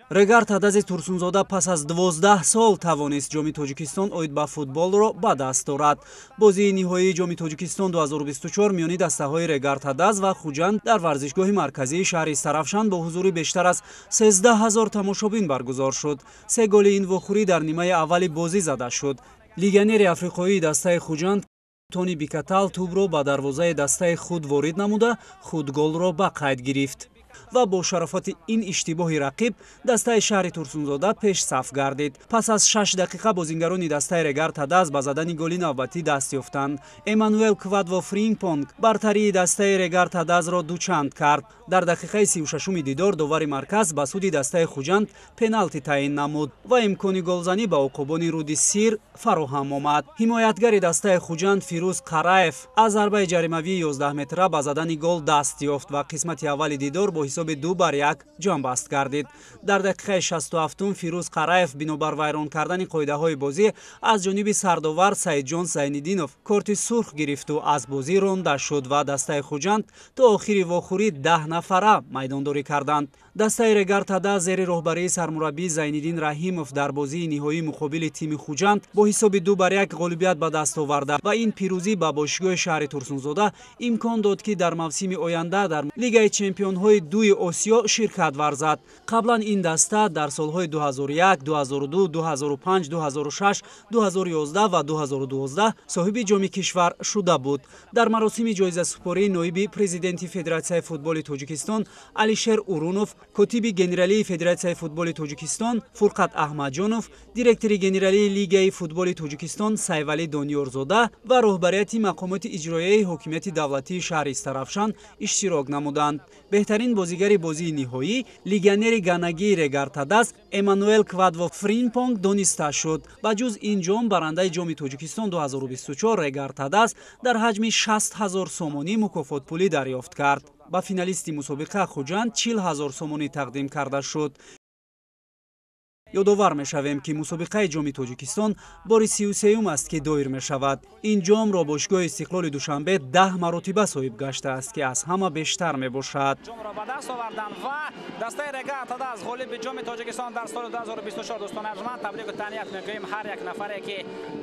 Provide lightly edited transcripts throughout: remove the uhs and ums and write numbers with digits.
Регар Тадази Турсунзода пас аз 12 сол тавонист Ҷоми Тоҷикистон оид ба футболро ба даст орад. Бозии ниҳоии Ҷоми Тоҷикистон 2024 миёни дастаҳои Регар Тадаз ва Хуҷанд дар варзишгоҳи марказии шаҳри Истаравшан бо ҳузури бештар аз 13 ҳазор тамошобин баргузор шуд. Се голи ин вохӯрӣ дар нимаи аввали бозӣ зада шуд. Легионери африқоии дастаи Хуҷанд Тони Бикатал тӯбро ба дарвозаи дастаи худ ворид намуда, худголро ба қайд гирифт ва бо шарофати ин иштибоҳи рақиб дастаи шаҳри Турсунзода пешсаф гардид. Пас аз 6 дақиқа бозингарони дастаи Регар Тадаз ба задани голи навбатӣ даст ёфтанд. Эммануэл Квадво Фрингпонг бартарии дастаи Регар Тадазро дучанд кард. Дар дақиқаи 36-уми дидор довари марказ ба суди дастаи Хуҷанд пеналти таъин намуд ва имкони голзанӣ ба уқобони Руди Сир фароҳам омад. Ҳимоятгари дастаи Хуҷанд Фирӯз Қараев аз зарбаи ҷаримавии 11 метра ба задани гол даст ёфт ва қисмати аввали дидор бо ҳисоби 2-1 ҷамъбаст гардид. Дар дақиқаи 67 Фирӯз Қараев бинобар вайрон кардани қоидаҳои бозӣ аз ҷониби сардовар Саидҷон Зайниддинов корти сурх гирифту аз бозӣ ронда шуд ва дастаи Хуҷанд то охири вохӯрӣ 10 нафара майдондорӣ карданд. Дастаи Регар Тадаз зери роҳбарии сармураббӣ Зайниддин Раҳимов дар бозии ниҳоӣ муқобили тими Хуҷанд бо ҳисоби 2-1 ғолибият ба даст оварда ва ин пирӯзӣ ба бошгоҳи шаҳри Турсунзода имкон дод, ки дар мавсими оянда дар Лигаи чемпионҳои дуи Осиё ширкат варзад. Қаблан ин даста дар солҳои 2001, 2002, 2005, 2006, 2011 ва 2012 соҳиби ҷоми кишвар шуда буд. Дар маросими ҷоизасупории ноиби президенти Федератсияи футболи Тоҷикистон Алишер Урунов, котиби генералии Федератсияи футболи Тоҷикистон Фурқат Аҳмадҷонов, директори генералии Лигаи футболи Тоҷикистон Сайвалӣ Дониёрзода ва роҳбарияти мақомоти иҷроияи ҳокимияти давлатии шаҳри Истаравшан иштирок намуданд. Беҳтарин бозигари бозии ниҳоӣ легионери ганагии Регар Тадаз Эммануэл Квадво Фринпонг дониста шуд. Ба ҷуз ин ҷом, барандаи Ҷоми Тоҷикистон 2024 Регар Тадаз дар ҳаҷми 60 ҳазор сомонӣ мукофотпулӣ дарёфт кард. Ба финалисти мусобиқа Хуҷанд 40 ҳазор сомонӣ тақдим карда шуд. Ёдовар мешавем, ки мусобиқаи Ҷоми Тоҷикистон бори 33-юм аст, ки доир мешавад. Ин ҷомро бошгоҳи Истиқлоли Душанбе 10 маротиба соҳиб гаштааст, ки аз ҳама бештар мебошад. Ҷомро ба даст оварданд ва дастаи Регар Тадаз ғолиби Ҷоми Тоҷикистон дар соли 2024. Дӯстони арҷманд, табрику таҳният мегӯем ҳар як нафаре, ки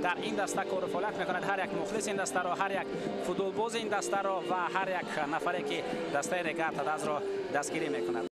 дар ин даста кору фаъолият мекунад, ҳар як мухлиси ин дастаро, ҳар як футболбози ин дастаро ва ҳар як нафаре, ки дастаи Регар Тадазро дастгирӣ мекунад.